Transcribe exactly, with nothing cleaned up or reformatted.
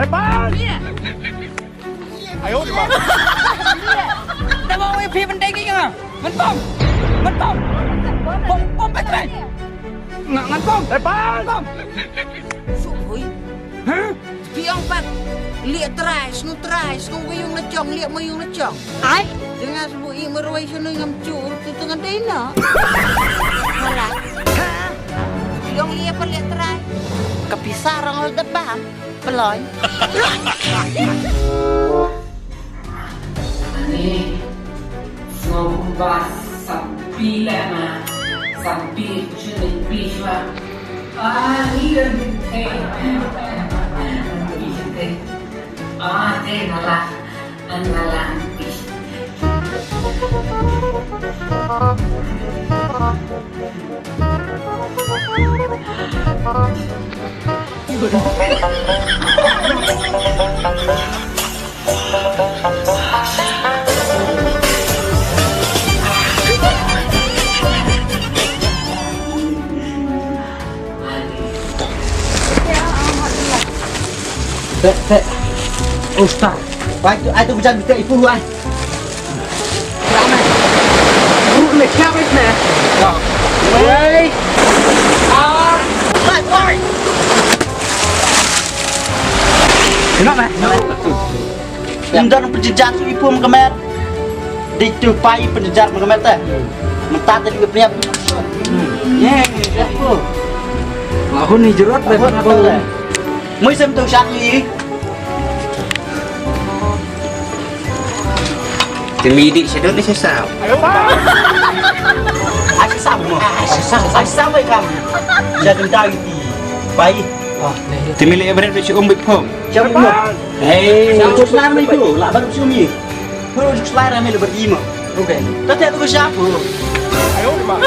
Ai, oh, di ba? Namo wi phi ban dei ki nga? Ngan pom. Ngan pom. Pom, pom, pom, pom. Nga, ngan pom. Ai, pom. Pom. Shu hui. Hah? Phi ong pat. Lieh trai, snu trai, snu mayung na chong, lieh mayung na chong. Ai? Jangan sebut i merwai sunu ngam chu, tu tengah dei na. Malah. Phi ong lieh pat lieh trai. Ka pisa rong al debang. Peloi. Ani, sngewbha sampi leh ma, sampi chuni pi shwa. Ani, ran te. Ani, ran te. Ah, te nala. An nala an pi. Te, te. Ustaz. Baik tu, ai tu bujang kita ipu ai. Wei. Ah. Wei, wei. Kenapa? Ym don pynjynjar shuh i pum ka mer. Dei tu pai pynjynjar ma ka mer te. Mynta te dei ka pniap. Ye, ye, ye. Lahun ni jerot. Lahun ni jerot. Mui sem tu shan i. Te mi dik sha dut ni sha sam. Ai sha sam mo. Ai sha sam, ai sha sam bai kam. Sha dut dang ti. Bai. Te mi le bret sha um bit pom. Sha um mo. Hei. Sha um snar mai ko. La bar sha um i. Ko snar mai le bar i mo. Okay. Ta te ko sha ko. Ayo ma.